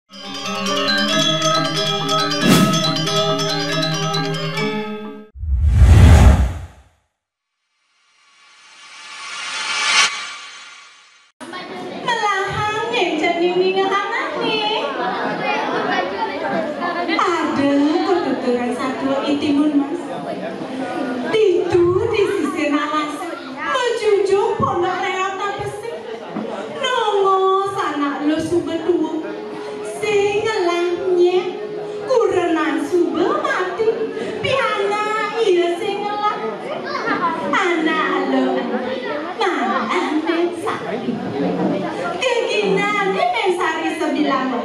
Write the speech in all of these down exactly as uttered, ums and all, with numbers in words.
Melahang nyén jani ningehang ané. Ada ketuturan satua I Timun Mas. Ditu di sisin alas, majujuk pondok reot tapesik. Nongos anak lo suba tua. Sing ngelah nyén, kurenan suba mati, pianak ia sing ngelah. Anak lo malah Mén Sari. Geginané Mén Sari sabilang,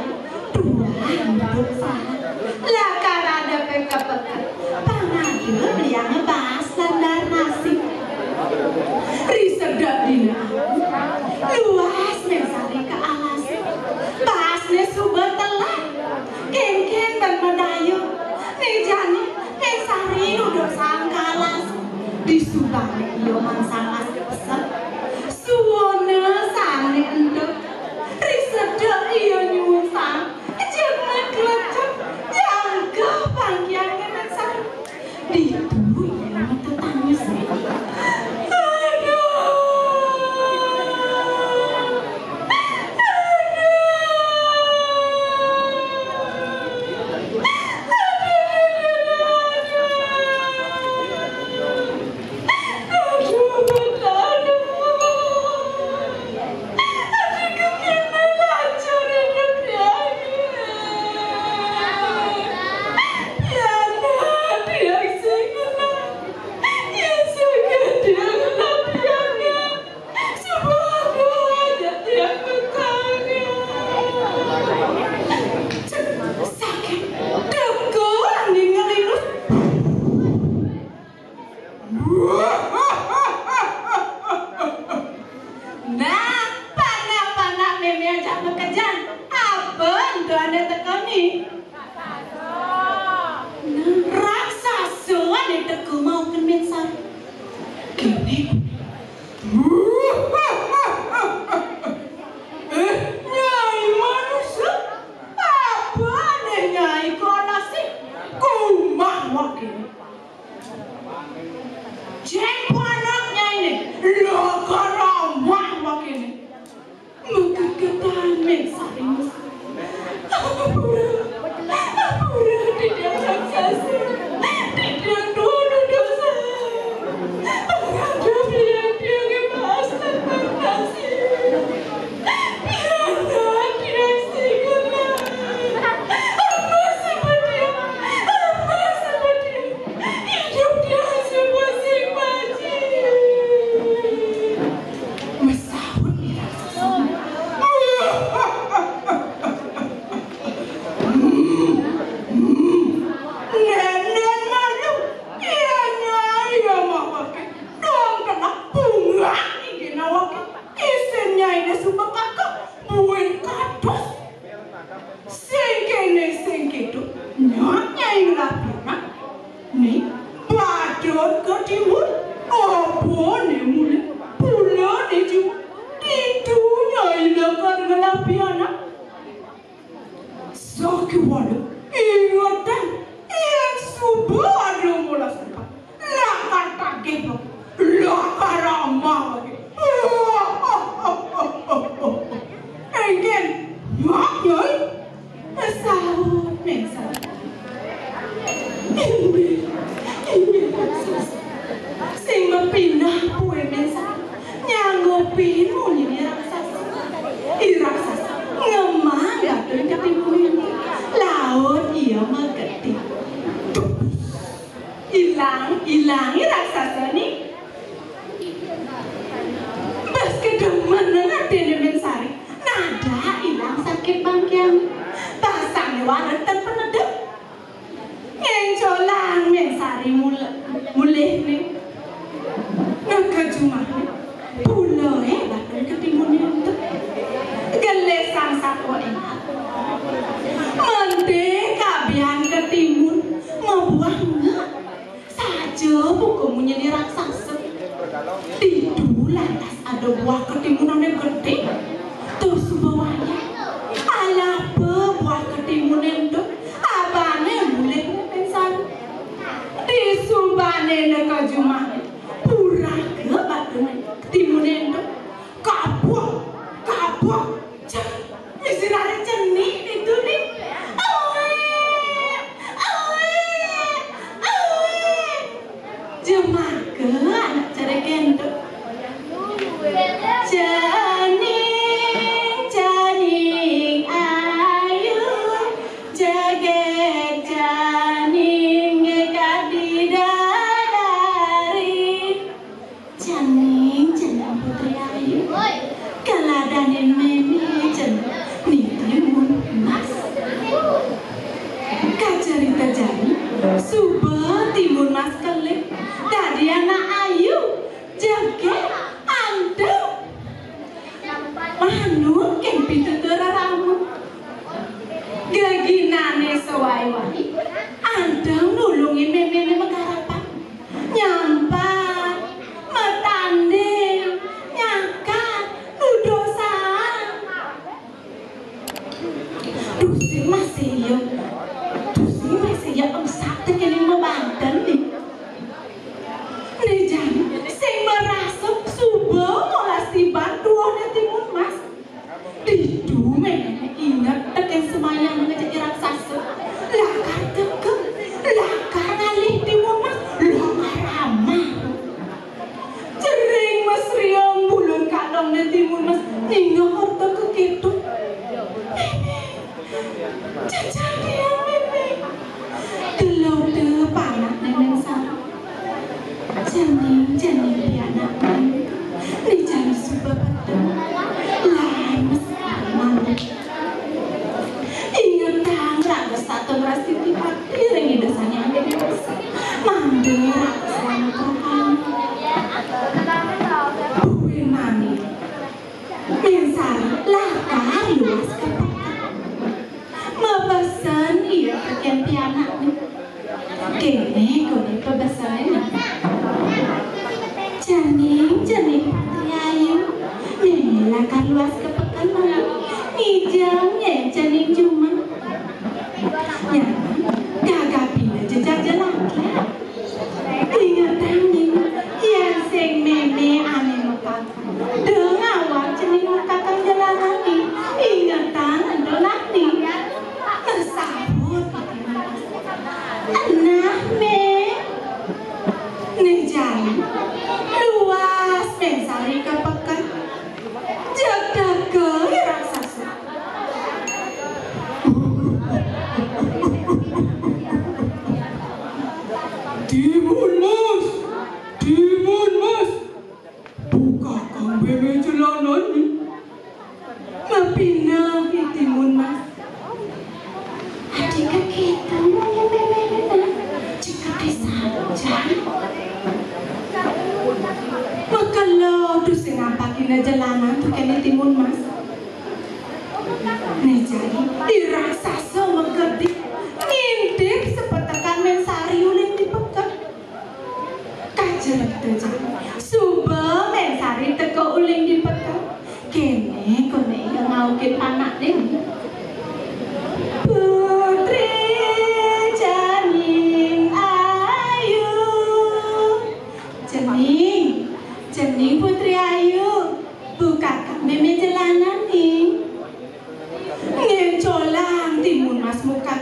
tuah hidup sahat. Lakar ada peka-peka. Pang ada beliang ngebas landar nasi. Ri sedek dina, luas Mén Sari ka alas. Basné suba telat. Kénkén ban madaya. Né jani Mén Sari duduk saang ka alas. Disubané ia mansang nasi pesek. Suana sané ento. Ri sedek ia nyuun saang. Jeg maklecet. Jangkeh pangkiané Mén Sari. Ditu ia matetangis. Aduh. Aduh. Aduh, aduh, aduh, aduh. Aduh, aduh. Aduh, kemana lancar hidup ya. Ya, nah, dia sih kena. Ya, saya dia kena piala. Subhanallah, dia kena. Sakit. Dengkul, angin ngelinus. Nah, panak-panak mémé ajak makejang. Apa ento ané teka né? Nah, raksasa ané teka maukin Mén Sari. Kéné. Eh, Nyai manusa? Apa ané Nyai ka alasé? Kumat waké. Jén panak nyainé, lakar amah wakéné. Mekeketané Sari Musi. Apura, apura, titiang raksasa, titiang dudosa. Pangadep liang tiangé maas lan nasi. Pianak tiang sing ngelah. Apa sih betiang? Apa sih betiang? Idup tiang suba sing pacih. Masaut ni raksasa. Nenen malu, ianya ia mawaké. Dong kena bunga igi nawaké. Isin nyainé suba kakek, buin kados. Sing kéné sing kéto, nyak Nyai ngelah pianak. Né, badut ketimun, abané mulih, pulané jiwa. Ditu Nyai lakar ngelah pianak. Sakéwala ingetang, yén suba ada molas tempat. Lakar tagih, Bang. Lakar amah lagi. Éngkén, nyak, Nyai. Saut Mén Sari. Inggih, inggih, raksasa. Sing mapinah kué Mén Sari. Nyanggupin munyiné raksasa. I raksasa ngemang gatuh ketimun. Laut ia mageti. Ilang, ilang i raksasa né. Bas kademen atiné Mén Sari. Nada ilang sakit bangkiang. Pasang waret tan panedep. Ngéncolang Mén Sari mul-, mulihné. Nah, ka jumahné. Pulaé batun ketimun ento. Gelisang satua énggal. Menté kabihan ketimun mabuah nyak. Saja buka munyiné raksasa. Ditu lantas ada buah ketimun ané gedé. Tur suba wayah. Alapa buah Sirare cenik ditu, Ning. Awé, awé, awé. Jemaka anak cara kénto. Cening, cening ayu, jegég cening kadidadari. Cening, cening putri ayu. Kaladanin mémé cening, Ni Timun Mas. Kacarita jani, suba Timun Mas kelih dadi anak ayu, jegég, anteng. Manut kén pitutur rerama. Geginané sawai-wai, anteng nulungin méméné magarapan. Nyampat, matanding, nyakat, nudosang. Tusing masih iya, tusing masih iya engsap tekéning mabanten, Ning. Né jani sing marasa suba molas tiban duwuhné Timun Mas. Ditu méméné inget tekén sembahyang ngajak raksasa. Lakar teka, lakar ngalih Timun Mas, lakar amah. Jering masriang bulun kalongné Timun Mas, ningeh orta kakéto. Mémé, jejarian mémé. Geloda panakné Mémé Sari. Cening, cening pianak. Né jani suba peteng. Lames manut. Ingetang raga setata ngrastiti bakti ring Ida Sang Hyang Widhi Wasa. Mangda raga selamet rohani. Buin mangkin Mémé Sari lakar luas ka peken. Mabesen ia tekén pianakné. Kéné koné pabesené, Ning. Cening, cening putri ayu. Mémé lakar luas ka peken, Ning. Ngijeng nyen cening jumah. Nyanan, gagapina ja jaja laki. Ingetang, Ning, yén sing mémé ané makakang, da ngawag cening makakang jalaran, Ning. Ingetang ento nah, Ning. Masaut, Ning. Nah, Mé. Né jani, luas Mémé Sari ka peken. Jeg teka raksasa. Timun Mas, Timun Mas, bukakang mémé jalanan, Ning. Mapineh I Timun Mas. Adi kakéto nang méméné, nah. Cekap saja. Makelo tusing ngampakina jalanan tekén I Timun Mas. Né jani, I raksasa makedip, ngintip sapetekan Mémé Sari uling di peken. Kacerita jani, suba Mémé Sari teka uling di peken. Kéné koné ia ngaukin panakné. Putri cening ayu. Cening, cening putri ayu. Bukakang mémé jalanan, Ning. Ngéncolang Timun Mas muka